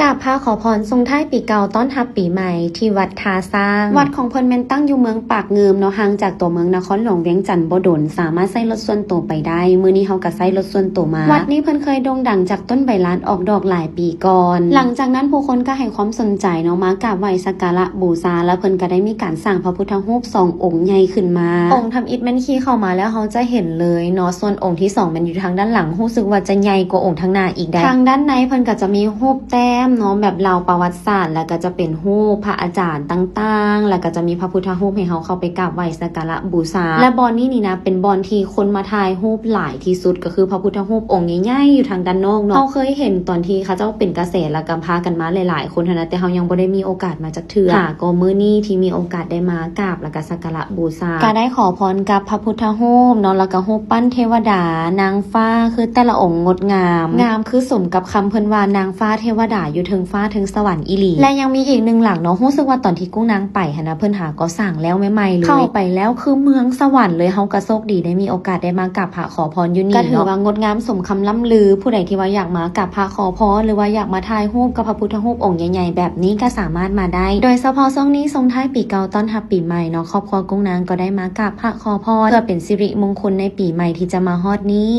ກາບພະຂໍພອນສົ່ງທ້າຍປີເກົ່າຕ້ອນຮັບປີໃໝ່ທີ່ວັດທ່າຊ້າງ. ວັດຂອງເພິ່ນແມ່ນຕັ້ງຢູ່ເມືອງປາກງື່ມເນາະ, ຫ່າງຈາກຕົວເມືອງນະຄອນຫຼວງວຽງຈັນບໍ່ດົນ, ສາມາດໃຊ້ລົດສ່ວນໂຕໄປໄດ້. ມື້ນີ້ເຮົາກໍໃຊ້ລົດສ່ວນໂຕມາ. ວັດນີ້ເພິ່ນເຄີຍໂດ່ງດັງຈາກຕົ້ນໃບລານອອກດອກຫຼາຍປີກ່ອນ. ຫຼັງຈາກນັ້ນຜູ້ຄົນກໍໃຫ້ຄວາມສົນໃຈເນາະ, ມາກາບໄຫວ້ສັກກາລະບູຊາ, ແລ້ວເພິ່ນກໍໄດ້ມີການສ້າງພະພຸດທະຮູບສອງອົງໃຫຍ່ຂຶ້ນມາ. ອົງທຳອິດແມ່ນຂີ່ເຂົ້າມາແລ້ວເຮົາຈະເຫັນເລີຍເນາະ, ສ່ວນອົງທີສອງແມ່ນຢູ່ທາງດ້ານຫຼັງ, ຮູ້ສຶກວ່າຈະໃຫຍ່ກວ່າອົງທາງໜ້າອີກໄດ໋. ທາງດ້ານໃນເພິ່ນກໍຈະມີຮູບແຕ້ມເນາະ ແບບລາວປະຫວັດສາດ, ແລ້ວກໍຈະເປັນຮູບພະອາຈານຕ່າງໆ, ແລ້ວກໍຈະມີພະພຸດທະຮູບໃຫ້ເຮົາເຂົ້າໄປກາບໄຫວ້ສັກກາລະບູຊາ. ແລະ ບ່ອນນີ້ນີ້ນະ ເປັນບ່ອນທີ່ຄົນມາຖ່າຍຮູບຫຼາຍທີ່ສຸດ, ກໍຄືພະພຸດທະຮູບອົງໃຫຍ່ໆຢູ່ທາງດ້ານນອກເນາະ. ເຮົາເຄີຍເຫັນຕອນທີ່ເຂົາເຈົ້າເປັນກະແສ ແລ້ວກໍພາກັນມາຫຼາຍໆຄົນຫັ້ນນະ, ແຕ່ເຮົາຍັງບໍ່ໄດ້ມີໂອກາດມາຈັກເທື່ອ. ຫາກໍມື້ນີ້ທີ່ມີໂອກາດໄດ້ມາກາບ ແລ້ວກໍສັກກາລະບູຊາ, ກໍໄດ້ຂໍພອນກັບພະພຸດທະຮູບເນາະ, ແລ້ວກໍຮູບປັ້ນເທວະດາ ນາງຟ້າ, ຄືແຕ່ລະອົງງົດງາມ, ງາມຄືສົມກັບຄຳເພິ່ນວ່ານາງຟ້າເທວະດາຢູ່ເທິງຟ້າເທິງສະຫວັນອີ່ຫຼີ. ແລະ ຍັງມີອີກໜຶ່ງຫຼັງເນາະ, ຮູ້ສຶກວ່າຕອນທີ່ກຸ້ງນາງໄປຫັ້ນນະ ເພິ່ນຫາກໍ່ສ້າງແລ້ວໃໝ່ໆເລີຍ. ເຂົ້າໄປແລ້ວຄືເມືອງສະຫວັນເລີຍ. ເຮົາກໍໂຊກດີໄດ້ມີໂອກາດໄດ້ມາກາບພະຂໍພອນຢູ່ນີ້ເນາະ, ກໍຖືວ່າງົດງາມສົມຄຳລ່ຳລື. ຜູ້ໃດທີ່ວ່າຢາກມາກາບພະຂໍພອນ ຫຼືວ່າຢາກມາຖ່າຍຮູບກັບພະພຸດທະຮູບອົງໃຫຍ່ໆແບບນີ້ ກໍສາມາດມາໄດ້. ໂດຍສະເພາະຊ່ວງນີ້ສົ່ງທ້າຍປີເກົ່າຕ້ອນຮັບປີໃໝ່ເນາະ, ຄອບຄົວກຸ້ງນາງກໍໄດ້ມາກາບພະຂໍພອນ ເພື່ອເປັນສິລິມຸງຄຸນໃນປີໃໝ່ທີ່ຈະມາຮອດນີ້.